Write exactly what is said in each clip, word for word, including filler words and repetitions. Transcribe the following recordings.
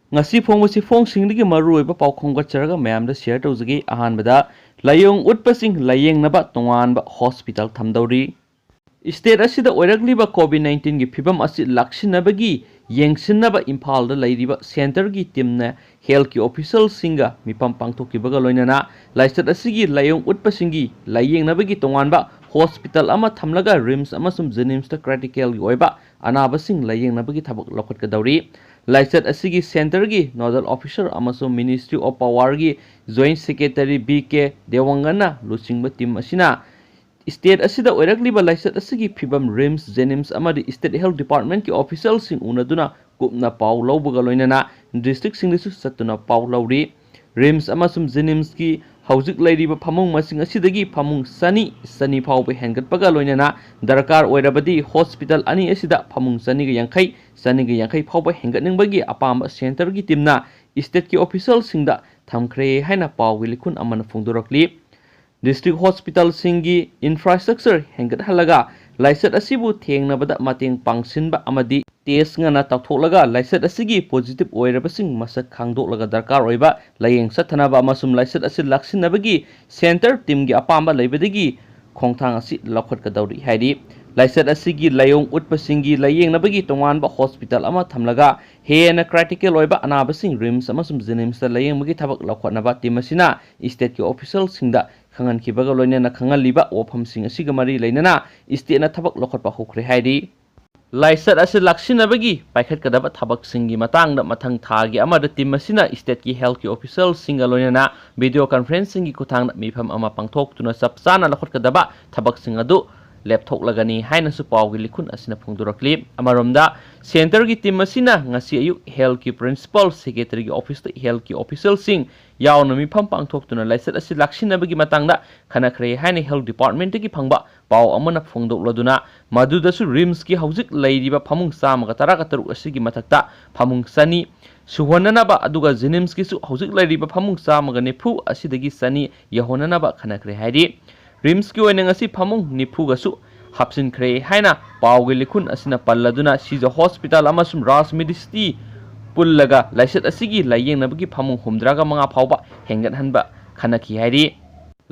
ꯉꯁꯤ ꯐꯣꯡꯕ ꯆꯦꯐꯣꯡꯁꯤꯡꯗꯒꯤ ꯃꯔꯨꯑꯣꯏꯕ ꯄꯥꯎ ꯈꯣꯝꯒꯠꯆꯔꯒ ꯃꯌꯥꯝꯗ ꯁꯤꯌꯔ ꯇꯧꯖꯒꯦ꯫ ꯑꯍꯥꯟꯕꯗ, ꯂꯥꯏꯑꯣꯡ ꯎꯠꯄꯁꯤꯡ ꯂꯥꯏꯌꯦꯡꯅꯕ ꯇꯣꯉꯥꯟꯕ ꯍꯣꯁꯄꯤꯇꯥꯜ ꯊꯝꯗꯧꯔꯤ꯫ ꯁ꯭ꯇꯦꯠ ꯑꯁꯤꯗ ꯑꯣꯏꯔꯛꯂꯤꯕ ꯀꯣꯚꯤꯗ ꯅꯥꯏꯟꯇꯤꯟꯒꯤ ꯐꯤꯕꯝ ꯑꯁꯤ ꯂꯥꯛꯁꯤꯟꯅꯕꯒꯤ ꯌꯦꯡꯁꯤꯟꯅꯕ ꯏꯝꯐꯥꯜꯗ ꯂꯩꯔꯤꯕ ꯁꯦꯟꯇꯔꯒꯤ ꯇꯤꯝꯅ ꯍꯦꯜꯊꯀꯤ ꯑꯣꯐꯤꯁꯤꯌꯦꯜꯁꯤꯡꯒ ꯃꯤꯐꯝ ꯄꯥꯡꯊꯣꯛꯈꯤꯕꯒ ꯂꯣꯏꯅꯅ ꯂꯥꯏꯆꯠ ꯑꯁꯤꯒꯤ ꯂꯥꯏꯑꯣꯡ ꯎꯠꯄꯁꯤꯡꯒꯤ ꯂꯥꯏꯌꯦꯡꯅꯕꯒꯤ ꯇꯣꯉꯥꯟꯕ ꯍꯣꯁꯄꯤꯇꯥꯜ ꯑꯃ ꯊꯝꯂꯒ ꯔꯤꯝꯁ ꯑꯃꯁꯨꯡ ꯖꯦꯅꯤꯝꯁꯇ ꯀ꯭ꯔꯤꯇꯤꯀꯦꯜꯒꯤ ꯑꯣꯏꯕ ꯑꯅꯥꯕꯁꯤꯡ ꯂꯥꯏꯌꯦꯡꯅꯕꯒꯤ ꯊꯕꯛ ꯂꯧꯈꯠꯀꯗꯧꯔꯤ꯫ ꯂꯥꯏꯆꯠ ꯑꯁꯤꯒꯤ ꯁꯦꯟꯇꯔꯒꯤ ꯅꯣꯗꯜ ꯑꯣꯐꯤꯁꯥꯔ ꯑꯃꯁꯨꯡ ꯃꯤꯅꯤꯁꯇ꯭ꯔꯤ ꯑꯣꯐ ꯄꯥꯋꯔꯒꯤ ꯖꯣꯏꯟꯠ ꯁꯦꯀ꯭ꯔꯦꯇꯔꯤ ꯕꯤ ꯀꯦ ꯗꯦꯋꯪꯒꯟꯅ ꯂꯨꯆꯤꯡꯕ ꯇꯤꯝ ꯑꯁꯤꯅ ꯁ꯭ꯇꯦꯠ ꯑꯁꯤꯗ ꯑꯣꯏꯔꯛꯂꯤꯕ ꯂꯥꯏꯆꯠ ꯑꯁꯤꯒꯤ ꯐꯤꯕꯝ ꯔꯤꯝꯁ, ꯖꯦꯅꯤꯝꯁ ꯑꯃꯗꯤ ꯁ꯭ꯇꯦꯠ ꯍꯦꯜꯊ ꯗꯤꯄꯥꯔꯠꯃꯦꯟꯠꯀꯤ ꯑꯣꯐꯤꯁꯤꯌꯦꯜꯁꯤꯡ ꯎꯅꯗꯨꯅ ꯀꯨꯞꯅ ꯄꯥꯎ ꯂꯧꯕꯒ ꯂꯣꯏꯅꯅ ꯗꯤꯁꯇ꯭ꯔꯤꯛꯁꯤꯡꯗꯁꯨ ꯆꯠꯇꯨꯅ ꯄꯥꯎ ꯂꯧꯔꯤ꯫ ꯔꯤꯝꯁ ꯑꯃꯁꯨꯡ ꯖꯦꯅꯤꯝꯁꯀꯤ ꯍꯧꯖꯤꯛ ꯂꯩꯔꯤꯕ ꯐꯃꯨꯡ ꯃꯁꯤꯡ ꯑꯁꯤꯗꯒꯤ ꯐꯃꯨꯡ ꯆꯅꯤ, ꯆꯅꯤ ꯐꯥꯎꯕ ꯍꯦꯟꯒꯠꯄꯒ ꯂꯣꯏꯅꯅ ꯗꯔꯀꯥꯔ ꯑꯣꯏꯔꯕꯗꯤ ꯍꯣꯁꯄꯤꯇꯥꯜ ꯑꯅꯤ ꯑꯁꯤꯗ ꯐꯃꯨꯡ ꯆꯅꯤꯒ ꯌꯥꯡꯈꯩ, ꯆꯅꯤꯒ ꯌꯥꯡꯈꯩ ꯐꯥꯎꯕ ꯍꯦꯟꯒꯠꯅꯤꯡꯕꯒꯤ ꯑꯄꯥꯝꯕ ꯁꯦꯟꯇꯔꯒꯤ ꯇꯤꯝꯅ ꯁ꯭ꯇꯦꯠꯀꯤ ꯑꯣꯐꯤꯁꯤꯌꯦꯜꯁꯤꯡꯗ ꯊꯝꯈ꯭ꯔꯦ ꯍꯥꯏꯅ ꯄꯥꯎꯒꯤ ꯂꯤꯈꯨꯟ ꯑꯃꯅ ꯐꯣꯡꯗꯣꯔꯛꯂꯤ꯫ ꯗꯤꯁꯇ꯭ꯔꯤꯛ ꯍꯣꯁꯄꯤꯇꯥꯜꯁꯤꯡꯒꯤ ꯏꯟꯐ꯭ꯔꯥꯁ꯭ꯇ꯭ꯔꯛꯆꯔ ꯍꯦꯟꯒꯠꯍꯜꯂꯒ ꯂꯥꯏꯆꯠ ꯑꯁꯤꯕꯨ ꯊꯦꯡꯅꯕꯗ ꯃꯇꯦꯡ ꯄꯥꯡꯁꯤꯟꯕ ꯑꯃꯗꯤ ꯇꯦꯁ ꯉꯟꯅ ꯇꯧꯊꯣꯛꯂꯒ ꯂꯥꯏꯆꯠ ꯑꯁꯤꯒꯤ ꯄꯣꯖꯤꯇꯤꯚ ꯑꯣꯏꯔꯕꯁꯤꯡ ꯃꯁꯛ ꯈꯪꯗꯣꯛꯂꯒ ꯗꯔꯀꯥꯔ ꯑꯣꯏꯕ ꯂꯥꯏꯌꯦꯡ ꯆꯠꯊꯅꯕ ꯑꯃꯁꯨꯡ ꯂꯥꯏꯆꯠ ꯑꯁꯤ ꯂꯥꯛꯁꯤꯟꯅꯕꯒꯤ ꯁꯦꯟꯇꯔ ꯇꯤꯝꯒꯤ ꯑꯄꯥꯝꯕ ꯂꯩꯕꯗꯒꯤ ꯈꯣꯡꯊꯥꯡ ꯑꯁꯤ ꯂꯧꯈꯠꯀꯗꯧꯔꯤ ꯍꯥꯏꯔꯤ꯫ ꯂꯥꯏꯆꯠ ꯑꯁꯤꯒꯤ ꯂꯥꯏꯑꯣꯡ ꯎꯠꯄꯁꯤꯡꯒꯤ ꯂꯥꯏꯌꯦꯡꯅꯕꯒꯤ ꯇꯣꯉꯥꯟꯕ ꯍꯣꯁꯄꯤꯇꯥꯜ ꯑꯃ ꯊꯝꯂꯒ ꯍꯦꯟꯅ ꯀ꯭ꯔꯤꯇꯤꯀꯦꯜ ꯑꯣꯏꯕ ꯑꯅꯥꯕꯁꯤꯡ ꯔꯤꯝꯁ ꯑꯃꯁꯨꯡ ꯖꯦꯅꯤꯝꯁꯇ ꯂꯥꯏꯌꯦꯡꯕꯒꯤ ꯊꯕꯛ ꯂꯧꯈꯠꯅꯕ ꯇꯤꯝ ꯑꯁꯤꯅ ꯁ꯭ꯇꯦꯠꯀꯤ ꯑꯣꯐꯤꯁꯤꯌꯦꯜꯁꯤꯡꯗ ꯈꯪꯍꯟꯈꯤꯕꯒ ꯂꯣꯏꯅꯅ ꯈꯪꯍꯜꯂꯤꯕ ꯋꯥꯐꯝꯁꯤꯡ ꯑꯁꯤꯒ ꯃꯔꯤ ꯂꯩꯅꯅ ꯁ꯭ꯇꯦꯠꯅ ꯊꯕꯛ ꯂꯧꯈꯠꯄ ꯍꯧꯈ꯭ꯔꯦ ꯍꯥꯏꯔꯤ꯫ ꯂꯥꯏꯆꯠ ꯑꯁꯤ ꯂꯥꯛꯁꯤꯟꯅꯕꯒꯤ ꯄꯥꯏꯈꯠꯀꯗꯕ ꯊꯕꯛꯁꯤꯡꯒꯤ ꯃꯇꯥꯡꯗ ꯃꯊꯪ ꯊꯥꯒꯤ ꯑꯃꯗ ꯇꯤꯝ ꯑꯁꯤꯅ ꯁ꯭ꯇꯦꯠꯀꯤ ꯍꯦꯜꯊꯀꯤ ꯑꯣꯐꯤꯁꯤꯌꯦꯜꯁꯤꯡꯒ ꯂꯣꯏꯅꯅ ꯚꯤꯗꯤꯑꯣ ꯀꯟꯐꯔꯦꯟꯁꯤꯡꯒꯤ ꯈꯨꯠꯊꯥꯡꯗ ꯃꯤꯐꯝ ꯑꯃ ꯄꯥꯡꯊꯣꯛꯇꯨꯅ ꯆꯞ ꯆꯥꯅ ꯂꯧꯈꯠꯀꯗꯕ ꯊꯕꯛꯁꯤꯡ ꯑꯗꯨ ꯂꯦꯞꯊꯣꯛꯂꯒꯅꯤ ꯍꯥꯏꯅꯁꯨ ꯄꯥꯎꯒꯤ ꯂꯤꯈꯨꯟ ꯑꯁꯤꯅ ꯐꯣꯡꯗꯣꯔꯛꯂꯤ꯫ ꯑꯃꯔꯣꯝꯗ, ꯁꯦꯟꯇꯔꯒꯤ ꯇꯤꯝ ꯑꯁꯤꯅ ꯉꯁꯤ ꯑꯌꯨꯛ ꯍꯦꯜꯊꯀꯤ ꯄ꯭ꯔꯤꯟꯁꯤꯄꯥꯜ ꯁꯦꯀ꯭ꯔꯦꯇꯔꯤꯒꯤ ꯑꯣꯐꯤꯁꯇ ꯍꯦꯜꯊꯀꯤ ꯑꯣꯐꯤꯁꯤꯌꯦꯜꯁꯤꯡ ꯌꯥꯎꯅ ꯃꯤꯐꯝ ꯄꯥꯡꯊꯣꯛꯇꯨꯅ ꯂꯥꯏꯆꯠ ꯑꯁꯤ ꯂꯥꯛꯁꯤꯟꯅꯕꯒꯤ ꯃꯇꯥꯡꯗ ꯈꯟꯅꯈ꯭ꯔꯦ ꯍꯥꯏꯅ ꯍꯦꯜꯊ ꯗꯤꯄꯥꯔꯠꯃꯦꯟꯠꯇꯒꯤ ꯐꯪꯕ ꯄꯥꯎ ꯑꯃꯅ ꯐꯣꯡꯗꯣꯛꯂꯗꯨꯅ, ꯃꯗꯨꯗꯁꯨ ꯔꯤꯝꯁꯀꯤ ꯍꯧꯖꯤꯛ ꯂꯩꯔꯤꯕ ꯐꯃꯨꯡ ꯆꯥꯝꯃꯒ ꯇꯔꯥꯒ ꯇꯔꯨꯛ ꯑꯁꯤꯒꯤ ꯃꯊꯛꯇ ꯐꯃꯨꯡ ꯆꯅꯤ ꯁꯨꯍꯟꯅꯅꯕ, ꯑꯗꯨꯒ ꯖꯦꯅꯤꯝꯁꯀꯤꯁꯨ ꯍꯧꯖꯤꯛ ꯂꯩꯔꯤꯕ ꯐꯃꯨꯡ ꯆꯥꯝꯃꯒ ꯅꯤꯐꯨ ꯑꯁꯤꯗꯒꯤ ꯆꯅꯤ ꯌꯧꯍꯟꯅꯅꯕ ꯈꯟꯅꯈ꯭ꯔꯦ ꯍꯥꯏꯔꯤ꯫ ꯔꯤꯝꯁꯀꯤ ꯑꯣꯏꯅ ꯉꯁꯤ ꯐꯃꯨꯡ ꯅꯤꯐꯨꯒꯁꯨ ꯍꯥꯞꯆꯤꯟꯈ꯭ꯔꯦ ꯍꯥꯏꯅ ꯄꯥꯎꯒꯤ ꯂꯤꯈꯨꯟ ꯑꯁꯤꯅ ꯄꯜꯂꯗꯨꯅ, ꯁꯤꯖ ꯍꯣꯁꯄꯤꯇꯥꯜ ꯑꯃꯁꯨꯡ ꯔꯥꯖ ꯃꯦꯗꯤꯁꯤꯇꯤ ꯄꯨꯜꯂꯒ ꯂꯥꯏꯆꯠ ꯑꯁꯤꯒꯤ ꯂꯥꯌꯦꯡꯅꯕꯒꯤ ꯐꯃꯨꯡ ꯍꯨꯝꯗ꯭ꯔꯥꯒ ꯃꯉꯥ ꯐꯥꯎꯕ ꯍꯦꯟꯒꯠꯍꯟꯕ ꯈꯟꯅꯈꯤ ꯍꯥꯏꯔꯤ꯫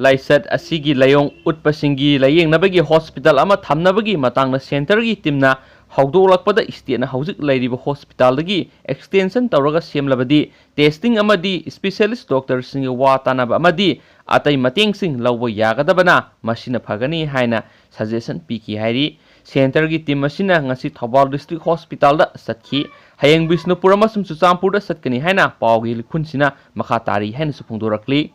ꯂꯥꯏꯆꯠ ꯑꯁꯤꯒꯤ ꯂꯥꯏꯑꯣꯡ ꯎꯠꯄꯁꯤꯡꯒꯤ ꯂꯥꯌꯦꯡꯅꯕꯒꯤ ꯍꯣꯁꯄꯤꯇꯥꯜ ꯑꯃ ꯊꯝꯅꯕꯒꯤ ꯃꯇꯥꯡꯗ ꯁꯦꯟꯇꯔꯒꯤ ꯇꯤꯝꯅ ꯍꯧꯗꯣꯛꯂꯛꯄꯗ, ꯁ꯭ꯇꯦꯠꯅ ꯍꯧꯖꯤꯛ ꯂꯩꯔꯤꯕ ꯍꯣꯁꯄꯤꯇꯥꯜꯗꯒꯤ ꯑꯦꯛꯁꯇꯦꯟꯁꯟ ꯇꯧꯔꯒ ꯁꯦꯝꯂꯕꯗꯤ, ꯇꯦꯁꯇꯤꯡ ꯑꯃꯗꯤ ꯁ꯭ꯄꯦꯁꯤꯌꯦꯂꯤꯁ ꯗꯣꯛꯇꯔꯁꯤꯡꯒ ꯋꯥ ꯇꯥꯅꯕ ꯑꯃꯗꯤ ꯑꯇꯩ ꯃꯇꯦꯡꯁꯤꯡ ꯂꯧꯕ ꯌꯥꯒꯗꯕꯅ ꯃꯁꯤꯅ ꯐꯒꯅꯤ ꯍꯥꯏꯅ ꯁꯖꯦꯁꯟ ꯄꯤꯈꯤ ꯍꯥꯏꯔꯤ꯫ ꯁꯦꯟꯇꯔꯒꯤ ꯇꯤꯝ ꯑꯁꯤꯅ ꯉꯁꯤ ꯊꯧꯕꯥꯜ ꯗꯤꯁꯇ꯭ꯔꯤꯛ ꯍꯣꯁꯄꯤꯇꯥꯜꯗ ꯆꯠꯈꯤ꯫ ꯍꯌꯦꯡ ꯕꯤꯁꯅꯨꯄꯨꯔ ꯑꯃꯁꯨꯡ ꯆꯨꯔꯆꯥꯟꯄꯨꯔꯗ ꯆꯠꯀꯅꯤ ꯍꯥꯏꯅ ꯄꯥꯎꯒꯤ ꯂꯤꯈꯨꯟꯁꯤꯅ ꯃꯈꯥ ꯇꯥꯔꯤ ꯍꯥꯏꯅꯁꯨ ꯐꯣꯡꯗꯣꯔꯛꯂꯤ꯫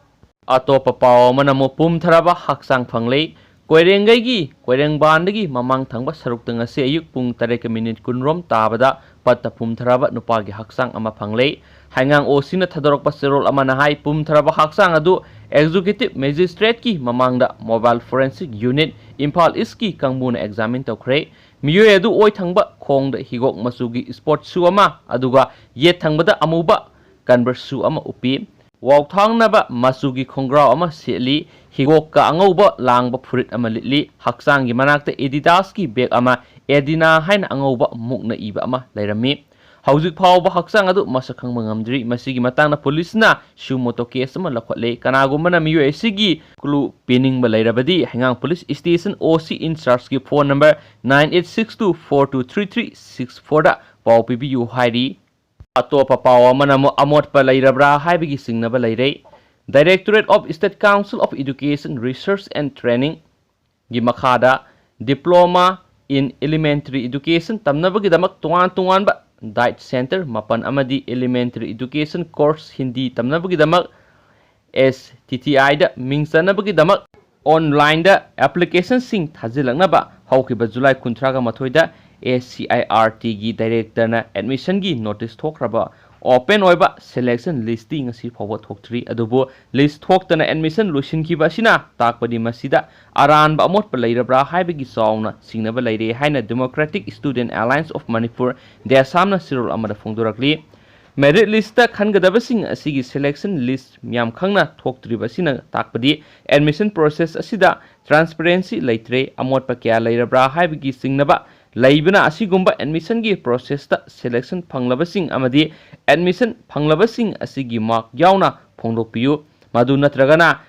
ꯑꯇꯣꯞꯄ ꯄꯥꯎ ꯑꯃꯅ ꯑꯃꯨꯛ ꯄꯨꯝꯊꯔꯕ ꯍꯛꯆꯥꯡ ꯐꯪꯂꯦ꯫ ꯀꯣꯏꯔꯦꯡꯒꯩꯒꯤ ꯀꯣꯏꯔꯦꯡꯕꯥꯟꯗꯒꯤ ꯃꯃꯥꯡ ꯊꯪꯕ ꯁꯔꯨꯛꯇ ꯉꯁꯤ ꯑꯌꯨꯛ ꯄꯨꯡ ꯇꯔꯦꯠꯀ ꯃꯤꯅꯤꯠ ꯀꯨꯟꯔꯣꯝ ꯇꯥꯕꯗ ꯄꯠꯇ ꯄꯨꯝꯊꯔꯕ ꯅꯨꯄꯥꯒꯤ ꯍꯛꯆꯥꯡ ꯑꯃ ꯐꯪꯂꯦ꯫ ꯍꯩꯉꯥꯡ ꯑꯣ ꯁꯤꯅ ꯊꯥꯗꯣꯔꯛꯄ ꯆꯦꯔꯣꯜ ꯑꯃꯅ ꯍꯥꯏ, ꯄꯨꯝꯊꯔꯕ ꯍꯛꯆꯥꯡ ꯑꯗꯨ ꯑꯦꯛꯖꯤꯀ꯭ꯌꯨꯇꯤꯚ ꯃꯦꯖꯤꯁꯇ꯭ꯔꯦꯠꯀꯤ ꯃꯃꯥꯡꯗ ꯃꯣꯕꯥꯏꯜ ꯐꯣꯔꯦꯟꯁꯤꯛ ꯌꯨꯅꯤꯠ ꯏꯝꯐꯥꯜ ꯏꯁꯀꯤ ꯀꯥꯡꯕꯨꯅ ꯑꯦꯛꯖꯥꯃꯤꯟ ꯇꯧꯈ꯭ꯔꯦ꯫ ꯃꯤꯑꯣꯏ ꯑꯗꯨ ꯑꯣꯏ ꯊꯪꯕ ꯈꯣꯡꯗ ꯍꯤꯒꯣꯛ ꯃꯆꯨꯒꯤ ꯁ꯭ꯄꯣꯔꯠ ꯁꯨ ꯑꯃ, ꯑꯗꯨꯒ ꯌꯦꯠ ꯊꯪꯕꯗ ꯑꯃꯨꯕ ꯀꯟꯚꯔꯁ ꯁꯨ ꯑꯃ ꯎꯞꯄꯤ꯫ ꯋꯥꯎꯊꯥꯡꯅꯕ ꯃꯆꯨꯒꯤ ꯈꯣꯡꯒ꯭ꯔꯥꯎ ꯑꯃ ꯁꯦꯠꯂꯤ꯫ ꯍꯤꯒꯣꯛꯀ ꯑꯉꯧꯕ ꯂꯥꯡꯕ ꯐꯨꯔꯤꯠ ꯑꯃ ꯂꯤꯠꯂꯤ꯫ ꯍꯛꯆꯥꯡꯒꯤ ꯃꯅꯥꯛꯇ ꯑꯦꯗꯤꯗꯥꯁꯀꯤ ꯕꯦꯒ ꯑꯃ, ꯑꯦꯗꯤꯅꯥ ꯍꯥꯏꯅ ꯑꯉꯧꯕ ꯃꯨꯛꯅ ꯏꯕ ꯑꯃ ꯂꯩꯔꯝꯃꯤ꯫ ꯍꯧꯖꯤꯛ ꯐꯥꯎꯕ ꯍꯛꯆꯥꯡ ꯑꯗꯨ ꯃꯁꯛ ꯈꯪꯕ ꯉꯝꯗ꯭ꯔꯤ꯫ ꯃꯁꯤꯒꯤ ꯃꯇꯥꯡꯗ ꯄꯨꯂꯤꯁꯅ ꯁꯨ ꯃꯣꯇꯣ ꯀꯦꯁ ꯑꯃ ꯂꯧꯈꯠꯂꯦ꯫ ꯀꯅꯥꯒꯨꯝꯕꯅ ꯃꯤꯑꯣꯏ ꯑꯁꯤꯒꯤ ꯀ꯭ꯂꯨ ꯄꯤꯅꯤꯡꯕ ꯂꯩꯔꯕꯗꯤ, ꯍꯩꯉꯥꯡ ꯄꯨꯂꯤꯁ ꯁ꯭ꯇꯦꯁꯟ ꯑꯣ ꯁꯤ ꯏꯟꯆꯥꯔꯖꯀꯤ phone number nine eight six two four two three three six four ꯗ ꯄꯥꯎ ꯄꯤꯕꯤꯌꯨ ꯍꯥꯏꯔꯤ꯫ ꯑꯇꯣꯞꯄ ꯄꯥꯎ ꯑꯃꯅ ꯑꯃꯨꯛ ꯑꯃꯣꯠꯄ ꯂꯩꯔꯕ꯭ꯔꯥ ꯍꯥꯏꯕꯒꯤ ꯆꯤꯡꯅꯕ ꯂꯩꯔꯦ꯫ Directorate of State Council of Education Research and Training ꯒꯤ ꯃꯈꯥꯗ Diploma in Elementary Education ꯇꯝꯅꯕꯒꯤꯗꯃꯛ ꯇꯣꯉꯥꯟ ꯇꯣꯉꯥꯟꯕ ꯗꯥꯏꯠ ꯁꯦꯟꯇꯔ ꯃꯥꯄꯟ ꯑꯃꯗꯤ Elementary Education Course Hindi ꯇꯝꯅꯕꯒꯤꯗꯃꯛ S T T I ꯗ ꯃꯤꯡ ꯆꯟꯅꯕꯒꯤꯗꯃꯛ ꯑꯣꯟꯂꯥꯏꯟꯗ ꯑꯦꯄ꯭ꯂꯤꯀꯦꯁꯟꯁꯤꯡ ꯊꯥꯖꯤꯜꯂꯛꯅꯕ ꯍꯧꯈꯤꯕ ꯖꯨꯂꯥꯏ ꯀꯨꯟꯊ꯭ꯔꯥꯒ ꯃꯥꯊꯣꯏꯗ S C I R T ꯒꯤ ꯗꯥꯏꯔꯦꯛꯇꯔꯅ ꯑꯦꯗꯃꯤꯁꯟꯒꯤ ꯅꯣꯇꯤꯁ ꯊꯣꯛꯈ꯭ꯔꯕ ꯑꯣꯄꯦꯟ ꯑꯣꯏꯕ ꯁꯦꯂꯦꯛꯁꯟ ꯂꯤꯁꯇꯤ ꯉꯁꯤ ꯐꯥꯎꯕ ꯊꯣꯛꯇ꯭ꯔꯤ꯫ ꯑꯗꯨꯕꯨ ꯂꯤꯁ ꯊꯣꯛꯇꯅ ꯑꯦꯗꯃꯤꯁꯟ ꯂꯣꯏꯁꯤꯟꯈꯤꯕ ꯑꯁꯤꯅ ꯇꯥꯛꯄꯗꯤ ꯃꯁꯤꯗ ꯑꯔꯥꯟꯕ ꯑꯃꯣꯠꯄ ꯂꯩꯔꯕ꯭ꯔꯥ ꯍꯥꯏꯕꯒꯤ ꯆꯥꯎꯅ ꯆꯤꯡꯅꯕ ꯂꯩꯔꯦ ꯍꯥꯏꯅ Democratic Student Alliance of Manipur, ꯗꯦꯁꯥꯝꯅ ꯆꯦꯔꯣꯜ ꯑꯃꯗ ꯐꯣꯡꯗꯣꯔꯛꯂꯤ꯫ ꯃꯦꯔꯤꯠ ꯂꯤꯁꯇ ꯈꯟꯒꯗꯕꯁꯤꯡ ꯑꯁꯤꯒꯤ ꯁꯦꯂꯦꯛꯁꯟ ꯂꯤꯁ ꯃꯤꯌꯥꯝ ꯈꯪꯅ ꯊꯣꯛꯇ꯭ꯔꯤꯕ ꯑꯁꯤꯅ ꯇꯥꯛꯄꯗꯤ ꯑꯦꯗꯃꯤꯁꯟ ꯄ꯭ꯔꯣꯁꯦꯁ ꯑꯁꯤꯗ ꯇ꯭ꯔꯥꯟꯁꯄꯔꯦꯟꯁꯤ ꯂꯩꯇ꯭ꯔꯦ, ꯑꯃꯣꯠꯄ ꯀꯌꯥ ꯂꯩꯔꯕ꯭ꯔꯥ ꯍꯥꯏꯕꯒꯤ ꯆꯤꯡꯅꯕ ꯂꯩꯕꯅ ꯑꯁꯤꯒꯨꯝꯕ admission ꯒꯤ process ꯇ selection ꯐꯪꯂꯕꯁꯤꯡ ꯑꯃꯗꯤ admission ꯐꯪꯂꯕꯁꯤꯡ ꯑꯁꯤꯒꯤ mark ꯌꯥꯎꯅ ꯐꯣꯡꯗꯣꯛꯄꯤꯌꯨ꯫ ꯃꯗꯨ ꯅꯠꯇ꯭ꯔꯒꯅ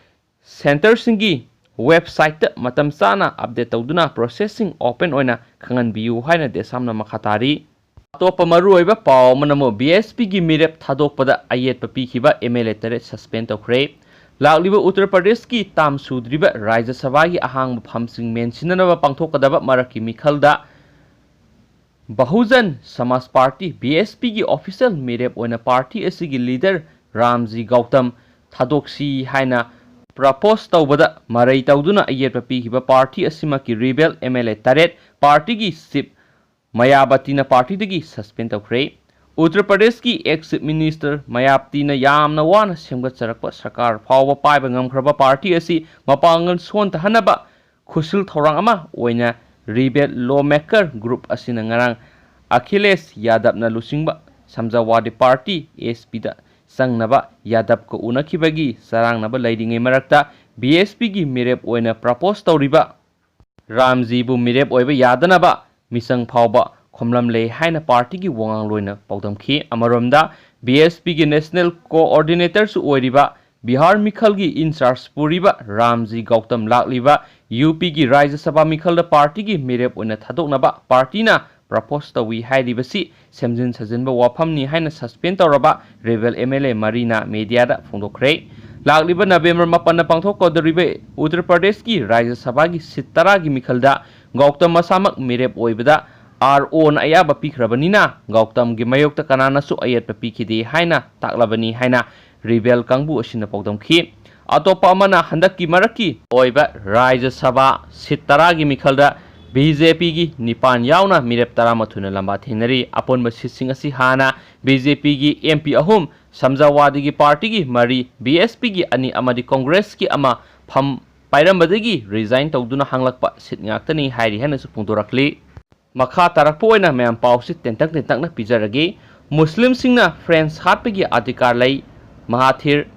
centre ꯁꯤꯡꯒꯤ website ꯇ ꯃꯇꯝ ꯆꯥꯅ update ꯇꯧꯗꯨꯅ process ꯁꯤꯡ open ꯑꯣꯏꯅ ꯈꯪꯍꯟꯕꯤꯌꯨ ꯍꯥꯏꯅ ꯗꯦꯁꯥꯝꯅ ꯃꯈꯥ ꯇꯥꯔꯤ꯫ ꯑꯇꯣꯞꯄ ꯃꯔꯨꯑꯣꯏꯕ ꯄꯥꯎ ꯑꯃꯅ ꯑꯃꯨꯛ B S P ꯒꯤ ꯃꯤꯔꯦꯞ ꯊꯥꯗꯣꯛꯄꯗ ꯑꯌꯦꯠꯄ ꯄꯤꯈꯤꯕ M L A ꯇꯔꯦꯠ suspend ꯇꯧꯈ꯭ꯔꯦ꯫ ꯂꯥꯛꯂꯤꯕ ꯎꯠꯇꯔ ꯄ꯭ꯔꯗꯦꯁꯀꯤ term ꯁꯨꯗ꯭ꯔꯤꯕ ꯔꯥꯖ꯭ꯌ ꯁꯚꯥꯒꯤ ꯑꯍꯥꯡꯕ ꯐꯝꯁꯤꯡ ꯃꯦꯟꯁꯤꯟꯅꯅꯕ ꯄꯥꯡꯊꯣꯛꯀꯗꯕ ꯃꯔꯛꯀꯤ ꯃꯤꯈꯜꯗ ꯕꯍꯨꯖꯟ ꯁꯃꯥꯖ ꯄꯥꯔꯇꯤ, B S P ꯒꯤ official ꯃꯤꯔꯦꯞ ꯑꯣꯏꯅ party ꯑꯁꯤꯒꯤ leader ꯔꯥꯝꯖꯤ ꯒꯧꯇꯝ ꯊꯥꯗꯣꯛꯁꯤ ꯍꯥꯏꯅ propose ꯇꯧꯕꯗ ꯃꯔꯩ ꯇꯧꯗꯨꯅ ꯑꯌꯦꯠꯄ ꯄꯤꯈꯤꯕ party ꯑꯁꯤꯃꯛꯀꯤ rebel M L A ꯇꯔꯦꯠ party ꯒꯤ chief ꯃꯌꯥꯕꯇꯤꯅ party ꯗꯒꯤ suspend ꯇꯧꯈ꯭ꯔꯦ꯫ ꯎꯠꯇꯔ ꯄ꯭ꯔꯗꯦꯁꯀꯤ ex chief minister ꯃꯌꯥꯕꯇꯤꯅ ꯌꯥꯝꯅ ꯋꯥꯅ ꯁꯦꯝꯒꯠꯆꯔꯛꯄ ꯁꯔꯀꯥꯔ ꯐꯥꯎꯕ ꯄꯥꯏꯕ ꯉꯝꯈ꯭ꯔꯕ party ꯑꯁꯤ ꯃꯄꯥꯡꯒꯜ ꯁꯣꯟꯊꯍꯟꯅꯕ ꯈꯨꯠꯁꯤꯜ ꯊꯧꯔꯥꯡ ꯑꯃ ꯑꯣꯏꯅ rebel lawmaker group ꯑꯁꯤꯅ ꯉꯔꯥꯡ ꯑꯈꯤꯂꯦꯁ ꯌꯥꯗꯕꯅ ꯂꯨꯆꯤꯡꯕ ꯁꯃꯥꯖꯋꯥꯗꯤ party, S P ꯗ ꯆꯪꯅꯕ ꯌꯥꯗꯕꯀ ꯎꯅꯈꯤꯕꯒꯤ ꯆꯔꯥꯡꯅꯕ ꯂꯩꯔꯤꯉꯩ ꯃꯔꯛꯇ B S P ꯒꯤ ꯃꯤꯔꯦꯞ ꯑꯣꯏꯅ propose ꯇꯧꯔꯤꯕ ꯔꯥꯝꯖꯤꯕꯨ ꯃꯤꯔꯦꯞ ꯑꯣꯏꯕ ꯌꯥꯗꯅꯕ ꯃꯤꯆꯪ ꯐꯥꯎꯕ ꯈꯣꯝꯂꯝꯂꯦ ꯍꯥꯏꯅ party ꯒꯤ ꯋꯥꯉꯥꯡꯂꯣꯏꯅ ꯄꯥꯎꯗꯝꯈꯤ꯫ ꯑꯃꯔꯣꯝꯗ, B S P ꯒꯤ national coordinator ꯁꯨ ꯑꯣꯏꯔꯤꯕ ꯕꯤꯍꯥꯔ ꯃꯤꯈꯜꯒꯤ in charge ꯄꯨꯔꯤꯕ ꯔꯥꯝꯖꯤ ꯒꯧꯇꯝ ꯂꯥꯛꯂꯤꯕ U P ꯒꯤ ꯔꯥꯖ꯭ꯌ ꯁꯚꯥ ꯃꯤꯈꯜꯗ party ꯒꯤ ꯃꯤꯔꯦꯞ ꯑꯣꯏꯅ ꯊꯥꯗꯣꯛꯅꯕ party ꯅ propose ꯇꯧꯏ ꯍꯥꯏꯔꯤꯕꯁꯤ ꯁꯦꯝꯖꯤꯟ ꯁꯥꯖꯤꯟꯕ ꯋꯥꯐꯝꯅꯤ ꯍꯥꯏꯅ suspend ꯇꯧꯔꯕ rebel M L A ꯃꯔꯤꯅ media ꯗ ꯐꯣꯡꯗꯣꯛꯈ꯭ꯔꯦ꯫ ꯂꯥꯛꯂꯤꯕ November ꯃꯥꯄꯟꯗ ꯄꯥꯡꯊꯣꯛꯀꯗꯧꯔꯤꯕ ꯎꯠꯇꯔ ꯄ꯭ꯔꯗꯦꯁꯀꯤ ꯔꯥꯖ꯭ꯌ ꯁꯚꯥꯒꯤ seat ꯇꯔꯥꯒꯤ ꯃꯤꯈꯜꯗ ꯒꯧꯇꯝ ꯃꯁꯥꯃꯛ ꯃꯤꯔꯦꯞ ꯑꯣꯏꯕꯗ R O ꯅ ꯑꯌꯥꯕ ꯄꯤꯈ꯭ꯔꯕꯅꯤꯅ ꯒꯧꯇꯝꯒꯤ ꯃꯥꯌꯣꯛꯇ ꯀꯅꯥꯅꯁꯨ ꯑꯌꯦꯠꯄ ꯄꯤꯈꯤꯗꯦ ꯍꯥꯏꯅ ꯇꯥꯛꯂꯕꯅꯤ ꯍꯥꯏꯅ rebel ꯀꯥꯡꯕꯨ ꯑꯁꯤꯅ ꯄꯥꯎꯗꯝꯈꯤ꯫ ꯑꯇꯣꯞꯄ ꯑꯃꯅ ꯍꯟꯗꯛꯀꯤ ꯃꯔꯛꯀꯤ ꯑꯣꯏꯕ ꯔꯥꯖ꯭ꯌ ꯁꯚꯥ seat ꯇꯔꯥꯒꯤ ꯃꯤꯈꯜꯗ B J P ꯒꯤ ꯅꯤꯄꯥꯟ ꯌꯥꯎꯅ ꯃꯤꯔꯦꯞ ꯇꯔꯥꯃꯥꯊꯣꯏꯅ ꯂꯝꯕꯥ ꯊꯦꯡꯅꯔꯤ꯫ ꯑꯄꯨꯟꯕ seat ꯁꯤꯡ ꯑꯁꯤ ꯍꯥꯟꯅ B J P ꯒꯤ M P ꯑꯍꯨꯝ, ꯁꯃꯥꯖꯋꯥꯗꯤꯒꯤ party ꯒꯤ ꯃꯔꯤ, B S P ꯒꯤ ꯑꯅꯤ ꯑꯃꯗꯤ Congress ꯀꯤ ꯑꯃ ꯐꯝ ꯄꯥꯏꯔꯝꯕꯗꯒꯤ resign ꯇꯧꯗꯨꯅ ꯍꯥꯡꯂꯛꯄ seat ꯉꯥꯛꯇꯅꯤ ꯍꯥꯏꯔꯤ ꯍꯥꯏꯅꯁꯨ ꯐꯣꯡꯗꯣꯔꯛꯂꯤ꯫ ꯃꯈꯥ ꯇꯥꯔꯛꯄ ꯑꯣꯏꯅ ꯃꯌꯥꯝ ꯄꯥꯎꯁꯤ ꯇꯦꯟꯇꯛ ꯇꯦꯟꯇꯛꯅ ꯄꯤꯖꯔꯒꯦ꯫ ꯃꯨꯁꯂꯤꯝꯁꯤꯡꯅ France ꯍꯥꯠꯄꯒꯤ ꯑꯙꯤꯀꯥꯔ ꯂꯩ, ꯃꯍꯥꯊꯤꯔ꯫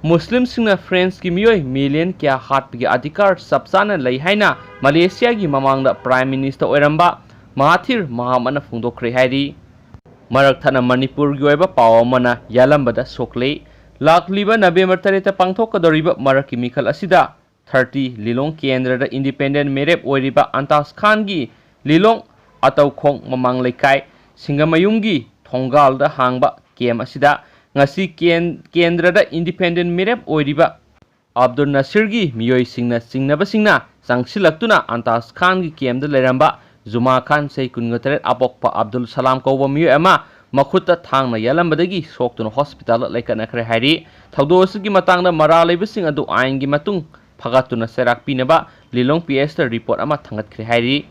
ꯃꯨꯁꯂꯤꯝꯁꯤꯡꯅ France ꯀꯤ ꯃꯤꯑꯣꯏ million ꯀꯌꯥ ꯍꯥꯠꯄꯒꯤ ꯑꯙꯤꯀꯥꯔ ꯆꯞ ꯆꯥꯅ ꯂꯩ ꯍꯥꯏꯅ ꯃꯂꯦꯁꯤꯌꯥꯒꯤ ꯃꯃꯥꯡꯗ Prime Minister ꯑꯣꯏꯔꯝꯕ ꯃꯍꯥꯊꯤꯔ ꯃꯣꯍꯥꯃꯠꯅ ꯐꯣꯡꯗꯣꯛꯈ꯭ꯔꯦ ꯍꯥꯏꯔꯤ꯫ ꯃꯔꯛ ꯊꯠꯅ ꯃꯅꯤꯄꯨꯔꯒꯤ ꯑꯣꯏꯕ ꯄꯥꯎ ꯑꯃꯅ ꯌꯥꯜꯂꯝꯕꯗ ꯁꯣꯛꯂꯤ꯫ ꯂꯥꯛꯂꯤꯕ ꯅꯕꯦꯝꯕꯔ ꯇꯔꯦꯠꯇ ꯄꯥꯡꯊꯣꯛꯀꯗꯧꯔꯤꯕ ꯃꯔꯛꯀꯤ ꯃꯤꯈꯜ ꯑꯁꯤꯗ ꯊꯥꯔꯇꯤ ꯂꯤꯂꯣꯡ ꯀꯦꯟꯗ꯭ꯔꯗ ꯏꯟꯗꯤꯄꯦꯟꯗꯦꯟ ꯃꯤꯔꯦꯞ ꯑꯣꯏꯔꯤꯕ ꯑꯟꯇꯥꯁ ꯈꯥꯟꯒꯤ ꯂꯤꯂꯣꯡ ꯑꯇꯧꯈꯣꯡ ꯃꯃꯥꯡ ꯂꯩꯀꯥꯏ ꯁꯤꯡꯒꯃꯌꯨꯝꯒꯤ ꯊꯣꯡꯒꯥꯜꯗ ꯍꯥꯡꯕ ꯀꯦꯝ ꯑꯁꯤꯗ ꯉꯁꯤ ꯀꯦꯟ-, ꯀꯦꯟꯗ꯭ꯔꯗ ꯏꯟꯗꯤꯄꯦꯟꯗꯦꯟ ꯃꯤꯔꯦꯞ ꯑꯣꯏꯔꯤꯕ ꯑꯕꯗꯨꯜ ꯅꯁꯤꯔꯒꯤ ꯃꯤꯑꯣꯏꯁꯤꯡꯅ ꯆꯤꯡꯅꯕꯁꯤꯡꯅ ꯆꯪꯁꯤꯜꯂꯛꯇꯨꯅ ꯑꯟꯇꯥꯁ ꯈꯥꯟꯒꯤ ꯀꯦꯝꯗ ꯂꯩꯔꯝꯕ ꯖꯨꯃꯥ ꯈꯥꯟ, ꯆꯍꯤ ꯀꯨꯟꯒ ꯇꯔꯦꯠ, ꯑꯄꯣꯛꯄ ꯑꯕꯗꯨꯜ ꯁꯂꯥꯝ ꯀꯧꯕ ꯃꯤꯑꯣꯏ ꯑꯃ ꯃꯈꯨꯠꯇ ꯊꯥꯡꯅ ꯌꯥꯜꯂꯝꯕꯗꯒꯤ ꯁꯣꯛꯇꯨꯅ ꯍꯣꯁꯄꯤꯇꯥꯜꯗ ꯂꯩꯈꯠꯅꯈ꯭ꯔꯦ ꯍꯥꯏꯔꯤ꯫ ꯊꯧꯗꯣꯛ ꯑꯁꯤꯒꯤ ꯃꯇꯥꯡꯗ ꯃꯔꯥꯜ ꯂꯩꯕꯁꯤꯡ ꯑꯗꯨ ꯑꯥꯏꯟꯒꯤ ꯃꯇꯨꯡ ꯐꯒꯠꯇꯨꯅ ꯆꯩꯔꯥꯛ ꯄꯤꯅꯕ ꯂꯤꯂꯣꯡ ꯄꯤ ꯑꯦꯁꯇ ꯔꯤꯄꯣꯔꯠ ꯑꯃ ꯊꯥꯡꯒꯠꯈ꯭ꯔꯦ ꯍꯥꯏꯔꯤ꯫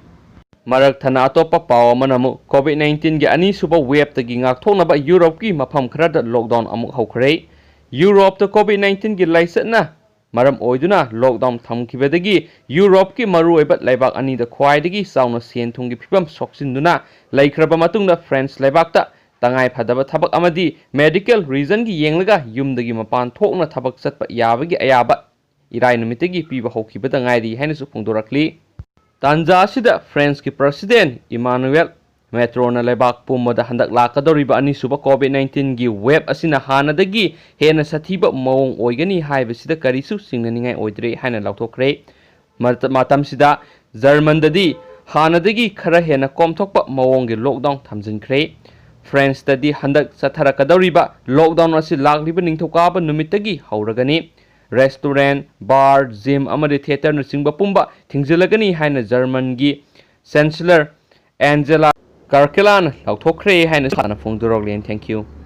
ꯃꯔꯛ ꯊꯠꯅ ꯑꯇꯣꯞꯄ ꯄꯥꯎ ꯑꯃꯅ ꯑꯃꯨꯛ ꯀꯣꯚꯤꯗ ꯅꯥꯏꯟꯇꯤꯟꯒꯤ ꯑꯅꯤꯁꯨꯕ ꯋꯦꯕꯇꯒꯤ ꯉꯥꯛꯊꯣꯛꯅꯕ ꯌꯨꯔꯣꯞꯀꯤ ꯃꯐꯝ ꯈꯔꯗ ꯂꯣꯛꯗꯥꯎꯟ ꯑꯃꯨꯛ ꯍꯧꯈ꯭ꯔꯦ꯫ ꯌꯨꯔꯣꯞꯇ ꯀꯣꯚꯤꯗ ꯅꯥꯏꯟꯇꯤꯟꯒꯤ ꯂꯥꯏꯆꯠꯅ ꯃꯔꯝ ꯑꯣꯏꯗꯨꯅ ꯂꯣꯛꯗꯥꯎꯟ ꯊꯝꯈꯤꯕꯗꯒꯤ ꯌꯨꯔꯣꯞꯀꯤ ꯃꯔꯨꯑꯣꯏꯕ ꯂꯩꯕꯥꯛ ꯑꯅꯤꯗ ꯈ꯭ꯋꯥꯏꯗꯒꯤ ꯆꯥꯎꯅ ꯁꯦꯟ ꯊꯨꯝꯒꯤ ꯐꯤꯕꯝ ꯁꯣꯛꯆꯤꯟꯗꯨꯅ ꯂꯩꯈ꯭ꯔꯕ ꯃꯇꯨꯡꯗ ꯐ꯭ꯔꯦꯟꯁ ꯂꯩꯕꯥꯛꯇ ꯇꯉꯥꯏ ꯐꯗꯕ ꯊꯕꯛ ꯑꯃꯗꯤ ꯃꯦꯗꯤꯀꯦꯜ ꯔꯤꯖꯟꯒꯤ ꯌꯦꯡꯂꯒ ꯌꯨꯝꯗꯒꯤ ꯃꯄꯥꯟ ꯊꯣꯛꯅ ꯊꯕꯛ ꯆꯠꯄ ꯌꯥꯕꯒꯤ ꯑꯌꯥꯕ ꯏꯔꯥꯏ ꯅꯨꯃꯤꯠꯇꯒꯤ ꯄꯤꯕ ꯍꯧꯈꯤꯕꯗ ꯉꯥꯏꯔꯤ ꯍꯥꯏꯅꯁꯨ ꯐꯣꯡꯗꯣꯔꯛꯂꯤ꯫ ꯇꯥꯟꯖꯥ ꯑꯁꯤꯗ ꯐ꯭ꯔꯦꯟꯁꯀꯤ ꯄ꯭ꯔꯁꯤꯗꯦꯟ ꯏꯃꯥꯅꯨꯑꯦꯜ ꯃꯦꯇ꯭ꯔꯣꯅ ꯂꯩꯕꯥꯛ ꯄꯨꯝꯕꯗ ꯍꯟꯗꯛ ꯂꯥꯛꯀꯗꯧꯔꯤꯕ ꯑꯅꯤꯁꯨꯕ ꯀꯣꯚꯤꯗ ꯅꯥꯏꯟꯇꯤꯟꯒꯤ ꯋꯦꯕ ꯑꯁꯤꯅ ꯍꯥꯟꯅꯗꯒꯤ ꯍꯦꯟꯅ ꯁꯥꯊꯤꯕ ꯃꯑꯣꯡ ꯑꯣꯏꯒꯅꯤ ꯍꯥꯏꯕꯁꯤꯗ ꯀꯔꯤꯁꯨ ꯆꯤꯡꯅꯅꯤꯡꯉꯥꯏ ꯑꯣꯏꯗ꯭ꯔꯦ ꯍꯥꯏꯅ ꯂꯥꯎꯊꯣꯛꯈ꯭ꯔꯦ꯫ ꯃꯇ-, ꯃꯇꯝꯁꯤꯗ ꯖꯔꯃꯟꯗꯗꯤ ꯍꯥꯟꯅꯗꯒꯤ ꯈꯔ ꯍꯦꯟꯅ ꯀꯣꯝꯊꯣꯛꯄ ꯃꯑꯣꯡꯒꯤ ꯂꯣꯛꯗꯥꯎꯟ ꯊꯝꯖꯤꯟꯈ꯭ꯔꯦ꯫ ꯐ꯭ꯔꯦꯟꯁꯇꯗꯤ ꯍꯟꯗꯛ ꯆꯠꯊꯔꯛꯀꯗꯧꯔꯤꯕ ꯂꯣꯛꯗꯥꯎꯟ ꯑꯁꯤ ꯂꯥꯛꯂꯤꯕ ꯅꯤꯡꯊꯧꯀꯥꯕ ꯅꯨꯃꯤꯠꯇꯒꯤ ꯍꯧꯔꯒꯅꯤ꯫ ꯔꯦꯁꯇꯨꯔꯦꯟ, ꯕꯥꯔ, ꯖꯤꯝ ꯑꯃꯗꯤ ꯊꯤꯌꯦꯇꯔꯅꯆꯤꯡꯕ ꯄꯨꯝꯕ ꯊꯤꯡꯖꯤꯜꯂꯒꯅꯤ ꯍꯥꯏꯅ ꯖꯔꯃꯟꯒꯤ ꯆꯦꯟꯁꯦꯂꯔ ꯑꯦꯟꯖꯦꯂꯥ ꯀꯥꯔꯀꯦꯂꯥꯅ ꯂꯥꯎꯊꯣꯛꯈ꯭ꯔꯦ ꯍꯥꯏꯅ ꯁꯥꯅ ꯐꯣꯡꯗꯣꯔꯛꯂꯤ꯫ Thank you꯫